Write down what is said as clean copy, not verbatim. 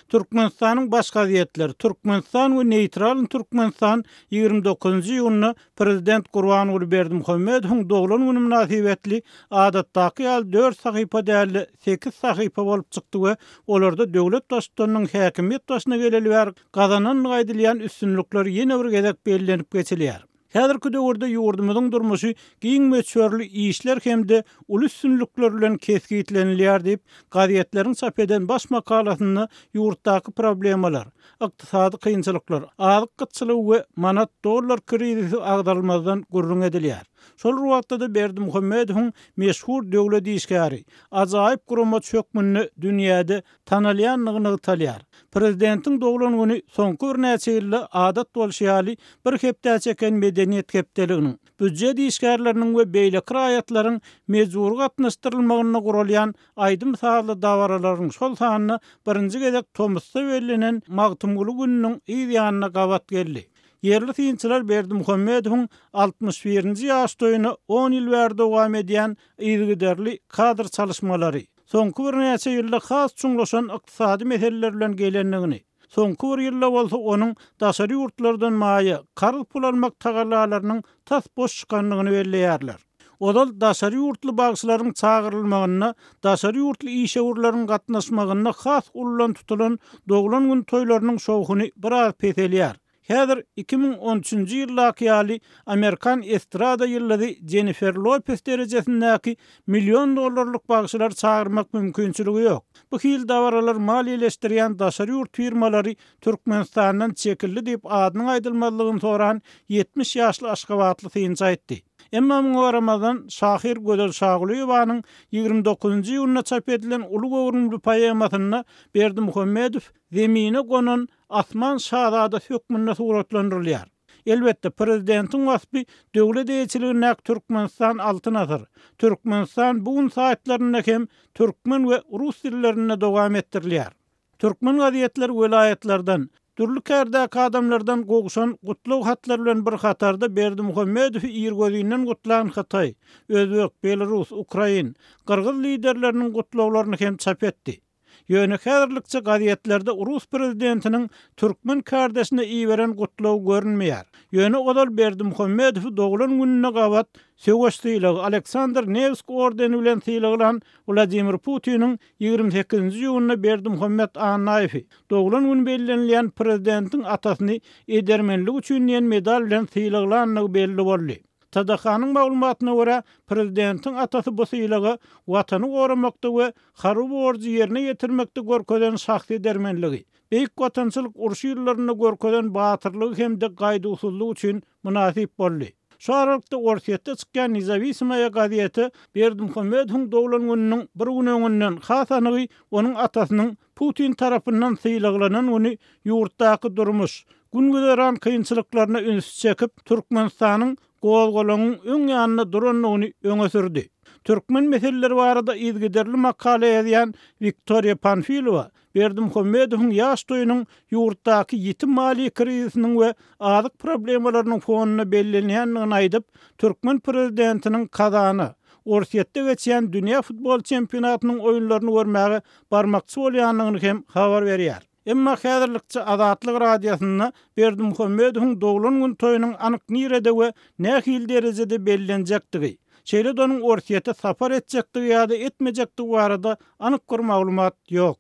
Türkmenistanyň baş gazetleri Türkmenistan we Neýtralnyý Türkmenistan 29-njy iýunda prezident Gurbanguly Berdimuhamedowyň doglan güni mynasybetli adatdaky ýaly dört sahypa däl-de, sekiz sahypa bolup çykdy we olarda döwlet Baştutanynyň häkimiýet başyna geleli bäri gazanandygy aýdylýan üstünlikler ýene bir gezek bellenip geçilýär. Häzirki döwürde ýurdumyzyň durmuşy giň möçberli işler hem-de uly üstünlikler bilen kesgitlenilýär diýip, gazetleriň çap eden baş makalasynda ýurtdaky problemalar, ykdysady kynçylyklar, azyk gytçylygy we manat-dollar krizisi agzalmazdan gürrüň edilýär. Şol bir wagtda-da Berdimuhamedowyň meşhur döwlet işgäri, ajaýyp guramaçy hökmünde dünýäde tanalýandygy nygtalýar. Prezidentiň doglan güni soňky birnäçe ýylda adat bolşy ýaly bir hepdä çeken Medeniýet hepdeliginiň, býujet işgärleriniň we beýleki raýatlaryň mejbury gatnaşdyrylmagynda guralýan aýdym-sazly dabaralaryň, şol sanda birinji gezek tomusda bellenen Magtymguly gününiň yz ýanyna gabat geldi. Ýerli synçylar Berdimuhamedowyň 61-nji ýaş toýuna on ýyl bäri dowam edýän yzygiderli kadr çalyşmalary, soňky birnäçe ýylda has çuňlaşan ykdysady meseleler bilen gelendigini, soňky bir ýylda bolsa onuň daşary ýurtlardan maýa, karz pul almak tagallalarynyň tas boş çykandygyny belleýärler. Ozal daşary ýurtly bagşylaryň çagyrylmagynda, daşary ýurtly işewürleriň gatnaşmagynda has uludan tutulan doglan gün toýlarynyň şowhuny biraz peselýär. Häzir 2013-nji ýyldaky ýaly amerikan estrada ýyldyzy Jennifer Lopes derejesindäki million dollarlyk bagşylary çagyrmak mümkinçiligi ýok. Bu hili dabaralary maliýeleşdirýän daşary ýurt firmalary Türkmenistandan çekildi diýip adynyň aýdylmazlygyny soran 70 ýaşly aşgabatly synçy aýtdy. Emma muňa garamazdan, şahyr Gözel Şagulyýewanyň 29-njy iýunda çap edilen uly göwrümli poemasynda Berdimuhamedow Zemine gonan Asman şazadasy hökmünde suratlandyrylýar. Elbetde, prezidentiň waspy döwlet eýeçiligindäki Türkmenistan Altyn asyr, Türkmenistan bu gün saýtlarynda hem türkmen we rus dillerinde dowam etdirilýär. Türkmen gazetleri welaýatlardan, dürli kärdäki adamlardan gowşan gutlag hatlary bilen bir hatarda Berdimuhamedowy irgözinden gutlan hytaý, özbek, belarus, ukrain, gyrgyz liderleriniň gutlaglaryny hem çap etdi. Ýöne häzirlikçe gazetlerde rus prezidentiniň türkmen kärdeşine iberen gutlagy görünmeýär. Ýöne ozal Berdimuhamedowy doglan gününe gabat söweş sylagy Aleksandr Newsk ordeni bilen sylaglan Wladimir Putiniň 28-nji iýunda Berdimuhamet Annaýewi, doglan güni bellenilýän prezidentiň atasyny edermenligi üçin diýen medal bilen sylaglandygy belli boldy. TDH-nyň maglumatyna görä, prezidentiň atasy bu sylaga Watany goramakda we harby borjy ýerine ýetirmekde görkezen şahsy edermenligi, Beýik Watançylyk urşy ýyllarynda görkezen batyrlygy hem-de gaýduwsyzlygy üçin mynasyp boldy. Şu aralykda Orsýetde çykýan Nezawisimoýa gazeti Berdimuhamedowyň doglan gününiň bir gün öňünden, has anygy, onuň atasynyň Putin tarapyndan sylaglanan güni ýurtdaky durmuş, gün-güzeran kynçylyklaryna ünsi çekip, Türkmenistanyň gozgalaňyň öň ýanynda durandygyny öňe sürdi. Türkmen meseleleri barada yzygiderli makala ýazýan Wiktoriýa Panfilowa Berdimuhamedowyň ýaş toýunyň ýurtdaky ýiti maliýe krizisiniň we azyk problemalarynyň fonunda bellenýändigini aýdyp, türkmen prezidentiniň Kazana, Orsýetde geçýän dünýä futbol çempionatynyň oýunlaryny görmäge barmakçy bolýandygyny hem habar berýär. Emma häzirlikçe Azatlyk Radiosynda Berdimuhamedowyň doglan gün toýunyň anyk nirede we nähili derejede bellenjekdigi, şeýle-de onuň Orsýete sapar etjekdigi ýa-da etmejekdigi barada anyk bir maglumat ýok.